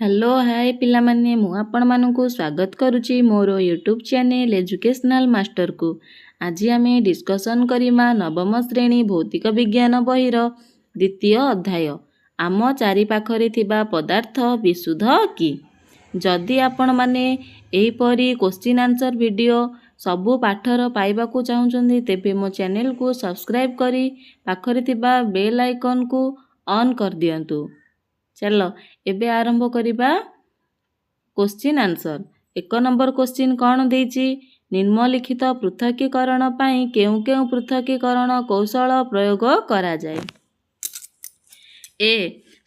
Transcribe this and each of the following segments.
Hello hi ପିଲାମାନେ, ମୁଁ ଆପଣମାନଙ୍କୁ ସ୍ୱାଗତ କରୁଛି ମୋର ୟୁଟ୍ୟୁବ୍ ଚ୍ୟାନେଲ୍ ଏଜୁକେସନାଲ୍ ମାଷ୍ଟରକୁ। ଆଜି ଆମେ ଡିସ୍କସନ୍ କରିବା ନବମ ଶ୍ରେଣୀ ଭୌତିକ ବିଜ୍ଞାନ ବହିର ଦ୍ୱିତୀୟ ଅଧ୍ୟାୟ, ଆମ ଚାରିପାଖରେ ଥିବା ପଦାର୍ଥ ବିଶୁଦ୍ଧ କି? ଯଦି ଆପଣମାନେ ଏହିପରି କୋଶ୍ଚିନ୍ ଆନ୍ସର୍ ଭିଡ଼ିଓ ସବୁ ପାଠର ପାଇବାକୁ ଚାହୁଁଛନ୍ତି, ତେବେ ମୋ ଚ୍ୟାନେଲକୁ ସବସ୍କ୍ରାଇବ୍ କରି ପାଖରେ ଥିବା ବେଲ୍ ଆଇକନ୍କୁ ଅନ୍ କରିଦିଅନ୍ତୁ। ଚାଲ ଏବେ ଆରମ୍ଭ କରିବା କୋଶ୍ଚିନ୍ ଆନ୍ସର୍। 1 ନମ୍ବର କୋଶ୍ଚିନ୍ କ'ଣ ଦେଇଛି? ନିମ୍ନଲିଖିତ ପୃଥକୀକରଣ ପାଇଁ କେଉଁ କେଉଁ ପୃଥକୀକରଣ କୌଶଳ ପ୍ରୟୋଗ କରାଯାଏ? ଏ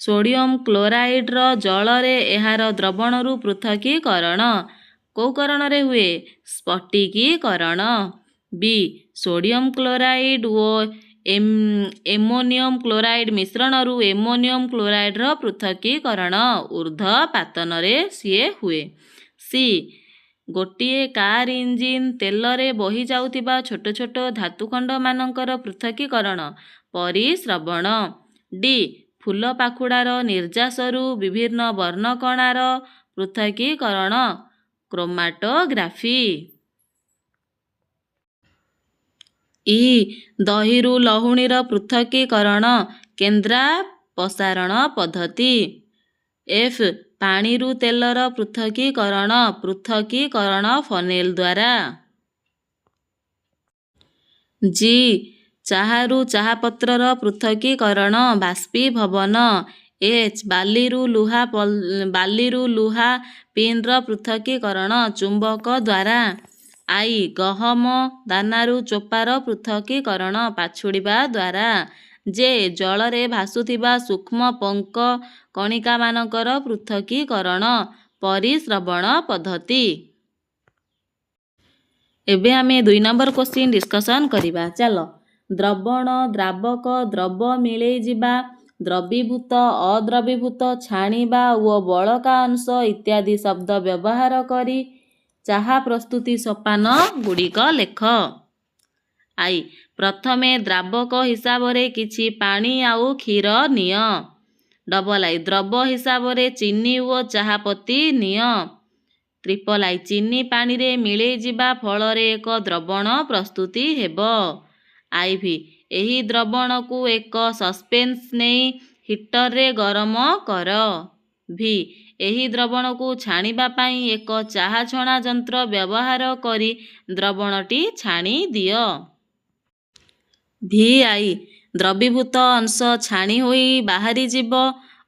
ସୋଡ଼ିୟମ୍ କ୍ଲୋରାଇଡ଼୍ର ଜଳରେ ଏହାର ଦ୍ରବଣରୁ ପୃଥକୀକରଣ। କେଉଁ କରଣରେ ହୁଏ? ସ୍ଫଟିକୀକରଣ। ବି ସୋଡ଼ିୟମ୍ କ୍ଲୋରାଇଡ଼୍ ଓ ଏମୋନିୟମ୍ କ୍ଲୋରାଇଡ଼୍ ମିଶ୍ରଣରୁ ଏମୋନିୟମ୍ କ୍ଲୋରାଇଡ଼୍ର ପୃଥକୀକରଣ, ଉର୍ଦ୍ଧ୍ୱପାତନରେ ସିଏ ହୁଏ। ସି ଗୋଟିଏ କାର୍ ଇଞ୍ଜିନ୍ ତେଲରେ ବହିଯାଉଥିବା ଛୋଟ ଛୋଟ ଧାତୁଖଣ୍ଡମାନଙ୍କର ପୃଥକୀକରଣ, ପରିସ୍ରବଣ। ଡି ଫୁଲ ପାଖୁଡ଼ାର ନିର୍ଯାସରୁ ବିଭିନ୍ନ ବର୍ଣ୍ଣକଣାର ପୃଥକୀକରଣ, କ୍ରୋମାଟୋଗ୍ରାଫି। ଇ ଦହିରୁ ଲହୁଣୀର ପୃଥକୀକରଣ, କେନ୍ଦ୍ରାପସାରଣ ପଦ୍ଧତି। ଏଫ୍ ପାଣିରୁ ତେଲର ପୃଥକୀକରଣ, ପୃଥକୀକରଣ ଫନେଲ୍ ଦ୍ୱାରା। ଜି ଚାହାରୁ ଚାହାପତ୍ରର ପୃଥକୀକରଣ, ବାଷ୍ପୀଭବନ। ଏଚ୍ ବାଲିରୁ ଲୁହା ପିନ୍‌ର ପୃଥକୀକରଣ, ଚୁମ୍ବକ ଦ୍ୱାରା। I ଗହମ ଦାନାରୁ ଚୋପାର ପୃଥକୀକରଣ, ପାଛୁଡ଼ିବା ଦ୍ୱାରା। ଜେ ଜଳରେ ଭାସୁଥିବା ସୂକ୍ଷ୍ମ ପଙ୍କ କଣିକାମାନଙ୍କର ପୃଥକୀକରଣ, ପରିସ୍ରବଣ ପଦ୍ଧତି। ଏବେ ଆମେ 2 ନମ୍ବର କୋଶ୍ଚିନ୍ ଡିସ୍କସନ୍ କରିବା। ଚାଲ। ଦ୍ରବଣ, ଦ୍ରାବକ, ଦ୍ରବ ମିଳେଇଯିବା, ଦ୍ରବୀଭୂତ, ଅଦ୍ରବୀଭୂତ, ଛାଣିବା ଓ ବଳକା ଅଂଶ ଇତ୍ୟାଦି ଶବ୍ଦ ବ୍ୟବହାର କରି ଚାହା ପ୍ରସ୍ତୁତି ସୋପାନ ଗୁଡ଼ିକ ଲେଖ। I ପ୍ରଥମେ ଦ୍ରାବକ ହିସାବରେ କିଛି ପାଣି ଆଉ କ୍ଷୀର ନିଅ। ଡବଲ୍ I ଦ୍ରବ ହିସାବରେ ଚିନି ଓ ଚାହାପତି ନିଅ। ଟ୍ରିପଲ୍ I ଚିନି ପାଣିରେ ମିଳେଇଯିବା ଫଳରେ ଏକ ଦ୍ରବଣ ପ୍ରସ୍ତୁତି ହେବ। ଆଇଭି ଏହି ଦ୍ରବଣକୁ ଏକ ସସ୍ପେନ୍ସ ନେଇ ହିଟରରେ ଗରମ କର। ଭି ଏହି ଦ୍ରବଣକୁ ଛାଣିବା ପାଇଁ ଏକ ଚାହା ଛଣା ଯନ୍ତ୍ର ବ୍ୟବହାର କରି ଦ୍ରବଣଟି ଛାଣି ଦିଅ। ଭି I ଦ୍ରବୀଭୂତ ଅଂଶ ଛାଣି ହୋଇ ବାହାରିଯିବ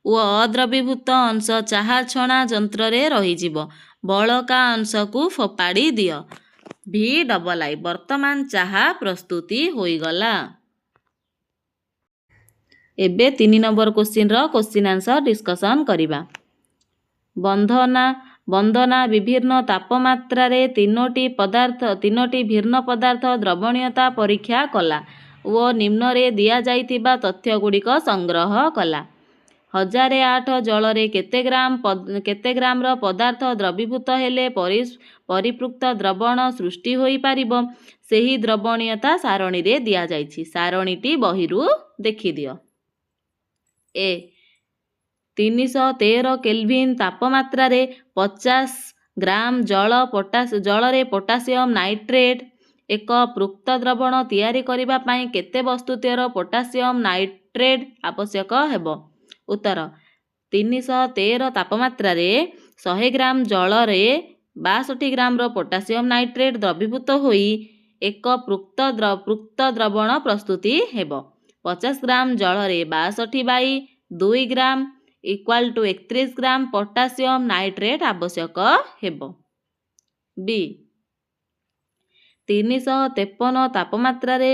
ଓ ଅଦ୍ରବୀଭୂତ ଅଂଶ ଚାହା ଛଣା ଯନ୍ତ୍ରରେ ରହିଯିବ। ବଳକା ଅଂଶକୁ ଫୋପାଡ଼ି ଦିଅ। ଭି ଡବଲ୍ I ବର୍ତ୍ତମାନ ଚାହା ପ୍ରସ୍ତୁତି ହୋଇଗଲା। ଏବେ 3 ନମ୍ବର କୋଶ୍ଚିନ୍ର କୋଶ୍ଚିନ୍ ଆନ୍ସର୍ ଡିସ୍କସନ୍ କରିବା। ବନ୍ଦନା ବିଭିନ୍ନ ତାପମାତ୍ରାରେ ତିନୋଟି ଭିନ୍ନ ପଦାର୍ଥ ଦ୍ରବଣୀୟତା ପରୀକ୍ଷା କଲା ଓ ନିମ୍ନରେ ଦିଆଯାଇଥିବା ତଥ୍ୟଗୁଡ଼ିକ ସଂଗ୍ରହ କଲା। 1008 ଜଳରେ କେତେ ଗ୍ରାମର ପଦାର୍ଥ ଦ୍ରବୀଭୂତ ହେଲେ ପରିପୃକ୍ତ ଦ୍ରବଣ ସୃଷ୍ଟି ହୋଇପାରିବ, ସେହି ଦ୍ରବଣୀୟତା ସାରଣୀରେ ଦିଆଯାଇଛି। ସାରଣୀଟି ବହିରୁ ଦେଖିଦିଅ। ଏ 313 କେଲଭିନ୍ ତାପମାତ୍ରାରେ 50 ଗ୍ରାମ ଜଳରେ ପୋଟାସିୟମ୍ ନାଇଟ୍ରେଟ୍ ଏକ ପୃକ୍ତ ଦ୍ରବଣ ତିଆରି କରିବା ପାଇଁ କେତେ ବସ୍ତୁତ୍ୱର ପୋଟାସିୟମ୍ ନାଇଟ୍ରେଟ୍ ଆବଶ୍ୟକ ହେବ? ଉତ୍ତର: 313 ତାପମାତ୍ରାରେ 100 ଗ୍ରାମ ଜଳରେ 62 ଗ୍ରାମର ପୋଟାସିୟମ୍ ନାଇଟ୍ରେଟ୍ ଦ୍ରବୀଭୂତ ହୋଇ ଏକ ପୃକ୍ତ ଦ୍ରବଣ ପ୍ରସ୍ତୁତି ହେବ। 50 ଗ୍ରାମ ଜଳରେ 62 by 2 gram equal to 31 gram potassium nitrate ଆବଶ୍ୟକ ହେବ। ବି 353 ତାପମାତ୍ରାରେ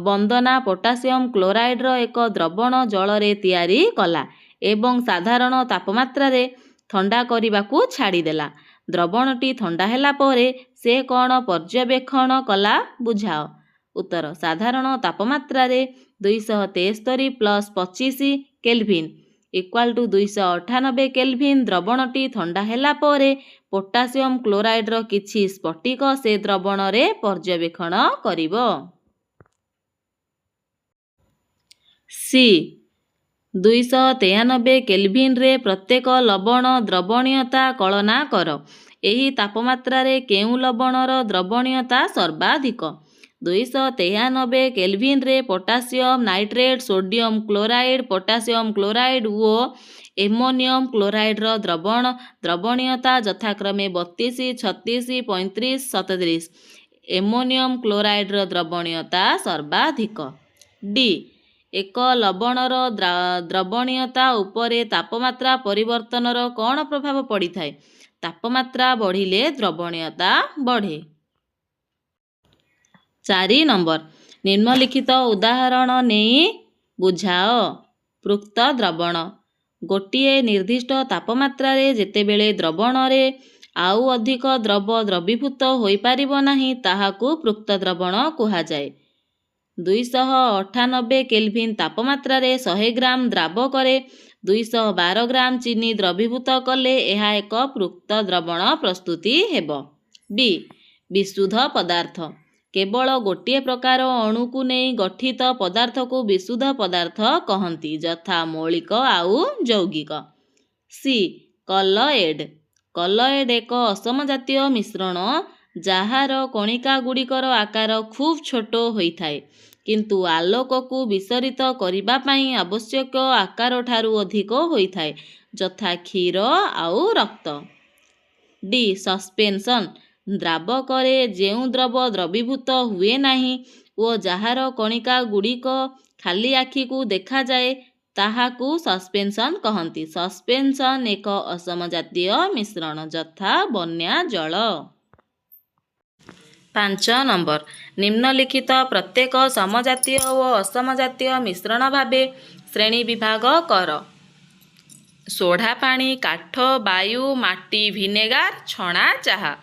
ବନ୍ଦନା ପୋଟାସିୟମ୍ କ୍ଲୋରାଇଡ଼୍ର ଏକ ଦ୍ରବଣ ଜଳରେ ତିଆରି କଲା ଏବଂ ସାଧାରଣ ତାପମାତ୍ରାରେ ଥଣ୍ଡା କରିବାକୁ ଛାଡ଼ିଦେଲା। ଦ୍ରବଣଟି ଥଣ୍ଡା ହେଲା ପରେ ସେ କ'ଣ ପର୍ଯ୍ୟବେକ୍ଷଣ କଲା, ବୁଝାଅ। ଉତ୍ତର: ସାଧାରଣ ତାପମାତ୍ରାରେ 273 plus 25 kelvin equal to 298 kelvin ଦ୍ରବଣଟି ଥଣ୍ଡା ହେଲା ପରେ ପୋଟାସିୟମ୍ କ୍ଲୋରାଇଡ଼୍ର କିଛି ସ୍ଫଟିକ ସେ ଦ୍ରବଣରେ ପର୍ଯ୍ୟବେକ୍ଷଣ କରିବ। ସି 293 କେଲଭିନରେ ପ୍ରତ୍ୟେକ ଲବଣ ଦ୍ରବଣୀୟତା କଳନା କର। ଏହି ତାପମାତ୍ରାରେ କେଉଁ ଲବଣର ଦ୍ରବଣୀୟତା ସର୍ବାଧିକ? 293 କେଲଭିନରେ potassium nitrate, sodium chloride, potassium chloride ଓ ଏମୋନିୟମ୍ କ୍ଲୋରାଇଡ୍ର ଦ୍ରବଣୀୟତା ଯଥାକ୍ରମେ 32, 36, 35, 37। ଏମୋନିୟମ୍ କ୍ଲୋରାଇଡ୍ର ଦ୍ରବଣୀୟତା ସର୍ବାଧିକ। ଡି, ଏକ ଲବଣର ଦ୍ରବଣୀୟତା ଉପରେ ତାପମାତ୍ରା ପରିବର୍ତ୍ତନର କ'ଣ ପ୍ରଭାବ ପଡ଼ିଥାଏ? ତାପମାତ୍ରା ବଢ଼ିଲେ ଦ୍ରବଣୀୟତା ବଢ଼େ। 4 ନମ୍ବର, ନିମ୍ନଲିଖିତ ଉଦାହରଣ ନେଇ ବୁଝାଅ। ପୃକ୍ତ ଦ୍ରବଣ। ଗୋଟିଏ ନିର୍ଦ୍ଦିଷ୍ଟ ତାପମାତ୍ରାରେ ଯେତେବେଳେ ଦ୍ରବଣରେ ଆଉ ଅଧିକ ଦ୍ରବ ଦ୍ରବୀଭୂତ ହୋଇପାରିବ ନାହିଁ, ତାହାକୁ ପୃକ୍ତ ଦ୍ରବଣ କୁହାଯାଏ। 298 କେଲଭିନ୍ ତାପମାତ୍ରାରେ 100 ଗ୍ରାମ ଦ୍ରାବକରେ 212 ଗ୍ରାମ ଚିନି ଦ୍ରବୀଭୂତ କଲେ ଏହା ଏକ ପୃକ୍ତ ଦ୍ରବଣ ପ୍ରସ୍ତୁତି ହେବ। ବି, ବିଶୁଦ୍ଧ ପଦାର୍ଥ। କେବଳ ଗୋଟିଏ ପ୍ରକାର ଅଣୁକୁ ନେଇ ଗଠିତ ପଦାର୍ଥକୁ ବିଶୁଦ୍ଧ ପଦାର୍ଥ କହନ୍ତି, ଯଥା ମୌଳିକ ଆଉ ଯୌଗିକ। ସି, କଲଏଡ୍। କଲଏଡ୍ ଏକ ଅସମଜାତୀୟ ମିଶ୍ରଣ ଯାହାର କଣିକାଗୁଡ଼ିକର ଆକାର ଖୁବ୍ ଛୋଟ ହୋଇଥାଏ, କିନ୍ତୁ ଆଲୋକକୁ ବିସରିତ କରିବା ପାଇଁ ଆବଶ୍ୟକ ଆକାରଠାରୁ ଅଧିକ ହୋଇଥାଏ, ଯଥା କ୍ଷୀର ଆଉ ରକ୍ତ। D, suspension. ଦ୍ରାବକରେ ଯେଉଁ ଦ୍ରବ ଦ୍ରବୀଭୂତ ହୁଏ ନାହିଁ ଓ ଯାହାର କଣିକାଗୁଡ଼ିକ ଖାଲି ଆଖିକୁ ଦେଖାଯାଏ, ତାହାକୁ ସସ୍ପେନ୍ସନ୍ କହନ୍ତି। ସସ୍ପେନ୍ସନ୍ ଏକ ଅସମଜାତୀୟ ମିଶ୍ରଣ, ଯଥା ବନ୍ୟା ଜଳ। 5 ନମ୍ବର, ନିମ୍ନଲିଖିତ ପ୍ରତ୍ୟେକ ସମଜାତୀୟ ଓ ଅସମଜାତୀୟ ମିଶ୍ରଣ ଭାବେ ଶ୍ରେଣୀ ବିଭାଗ କର। ସୋଢ଼ା ପାଣି, କାଠ, ବାୟୁ, ମାଟି, ଭିନେଗାର, ଛଣା ଚାହା।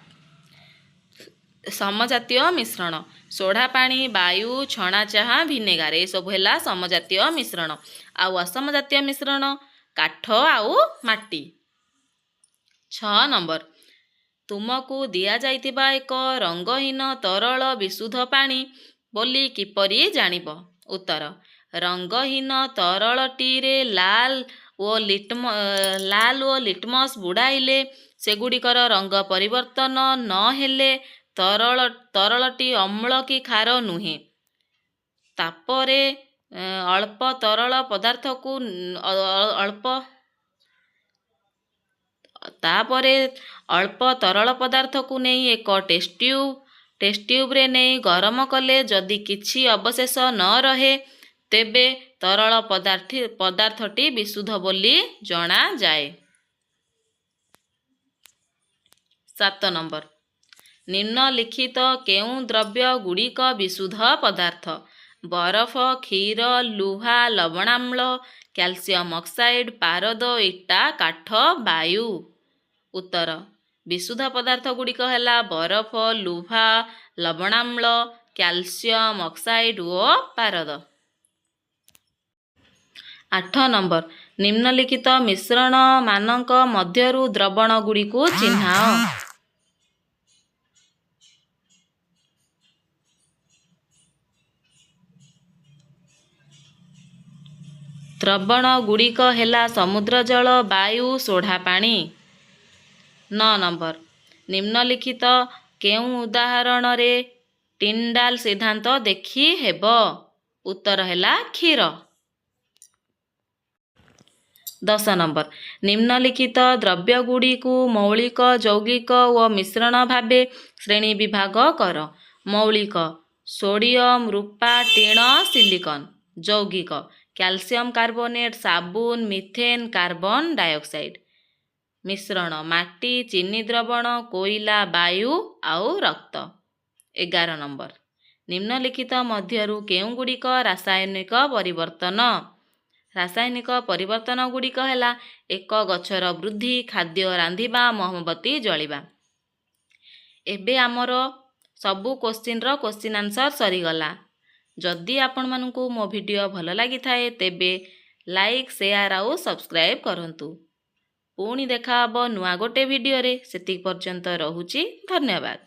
ସମଜାତୀୟ ମିଶ୍ରଣ: ସୋଢ଼ା ପାଣି, ବାୟୁ, ଛଣା ଚାହା, ଭିନେଗାର, ଏସବୁ ହେଲା ସମଜାତୀୟ ମିଶ୍ରଣ। ଆଉ ଅସମଜାତୀୟ ମିଶ୍ରଣ କାଠ ଆଉ ମାଟି। 6 ନମ୍ବର, ତୁମକୁ ଦିଆଯାଇଥିବା ଏକ ରଙ୍ଗହୀନ ତରଳ ବିଶୁଦ୍ଧ ପାଣି ବୋଲି କିପରି ଜାଣିବ? ଉତ୍ତର, ରଙ୍ଗହୀନ ତରଳଟିରେ ଲାଲ ଓ ଲିଟମସ୍ ବୁଡ଼ାଇଲେ ସେଗୁଡ଼ିକର ରଙ୍ଗ ପରିବର୍ତ୍ତନ ନ ହେଲେ ତରଳଟି ଅମ୍ଳ କି ଖାର ନୁହେଁ। ତାପରେ ଅଳ୍ପ ତରଳ ପଦାର୍ଥକୁ ଅଳ୍ପ ତାପରେ ଅଳ୍ପ ତରଳ ପଦାର୍ଥକୁ ନେଇ ଏକ ଟେଷ୍ଟ ଟ୍ୟୁବ୍ରେ ନେଇ ଗରମ କଲେ ଯଦି କିଛି ଅବଶେଷ ନ ରହେ, ତେବେ ତରଳ ପଦାର୍ଥଟି ବିଶୁଦ୍ଧ ବୋଲି ଜଣାଯାଏ। 7 ନମ୍ବର, ନିମ୍ନଲିଖିତ କେଉଁ ଦ୍ରବ୍ୟ ଗୁଡ଼ିକ ବିଶୁଦ୍ଧ ପଦାର୍ଥ? ବରଫ, କ୍ଷୀର, ଲୁହା, ଲବଣାମ୍ଳ, କ୍ୟାଲସିୟମ୍ ଅକ୍ସାଇଡ୍, ପାରଦ, ଇଟା, କାଠ, ବାୟୁ। ଉତ୍ତର, ବିଶୁଦ୍ଧ ପଦାର୍ଥ ଗୁଡ଼ିକ ହେଲା ବରଫ, ଲୁହା, ଲବଣାମ୍ଳ, କ୍ୟାଲସିୟମ୍ ଅକ୍ସାଇଡ୍ ଓ ପାରଦ। 8 ନମ୍ବର, ନିମ୍ନଲିଖିତ ମିଶ୍ରଣମାନଙ୍କ ମଧ୍ୟରୁ ଦ୍ରବଣଗୁଡ଼ିକୁ ଚିହ୍ନାଅ। ଦ୍ରବଣଗୁଡ଼ିକ ହେଲା ସମୁଦ୍ର ଜଳ, ବାୟୁ, ସୋଢ଼ା ପାଣି। 9 ନମ୍ବର, ନିମ୍ନଲିଖିତ କେଉଁ ଉଦାହରଣରେ ଟିଣ୍ଡାଲ ସିଦ୍ଧାନ୍ତ ଦେଖିହେବ? ଉତ୍ତର ହେଲା କ୍ଷୀର। 10 ନମ୍ବର, ନିମ୍ନଲିଖିତ ଦ୍ରବ୍ୟଗୁଡ଼ିକୁ ମୌଳିକ, ଯୌଗିକ ଓ ମିଶ୍ରଣ ଭାବେ ଶ୍ରେଣୀ ବିଭାଗ କର। ମୌଳିକ: ସୋଡ଼ିୟମ୍, ରୂପା, ଟିଣ, ସିଲିକନ୍। ଯୌଗିକ: କ୍ୟାଲସିୟମ୍ କାର୍ବୋନେଟ୍, ସାବୁନ, ମିଥେନ୍, କାର୍ବନ ଡାଇଅକ୍ସାଇଡ୍। ମିଶ୍ରଣ: ମାଟି, ଚିନି ଦ୍ରବଣ, କୋଇଲା, ବାୟୁ ଆଉ ରକ୍ତ। 11 ନମ୍ବର, ନିମ୍ନଲିଖିତ ମଧ୍ୟରୁ କେଉଁଗୁଡ଼ିକ ରାସାୟନିକ ପରିବର୍ତ୍ତନ? ରାସାୟନିକ ପରିବର୍ତ୍ତନ ଗୁଡ଼ିକ ହେଲା ଏକ ଗଛର ବୃଦ୍ଧି, ଖାଦ୍ୟ ରାନ୍ଧିବା, ମହମବତୀ ଜଳିବା। ଏବେ ଆମର ସବୁ କୋଶ୍ଚିନ୍ର କୋଶ୍ଚିନ୍ ଆନ୍ସର୍ ସରିଗଲା। ଯଦି ଆପଣମାନଙ୍କୁ ମୋ ଭିଡ଼ିଓ ଭଲ ଲାଗିଥାଏ, ତେବେ ଲାଇକ୍, ସେୟାର ଆଉ ସବସ୍କ୍ରାଇବ୍ କରନ୍ତୁ। ପୁଣି ଦେଖା ହେବ ନୂଆ ଗୋଟେ ଭିଡ଼ିଓରେ। ସେତିକି ପର୍ଯ୍ୟନ୍ତ ରହୁଛି, ଧନ୍ୟବାଦ।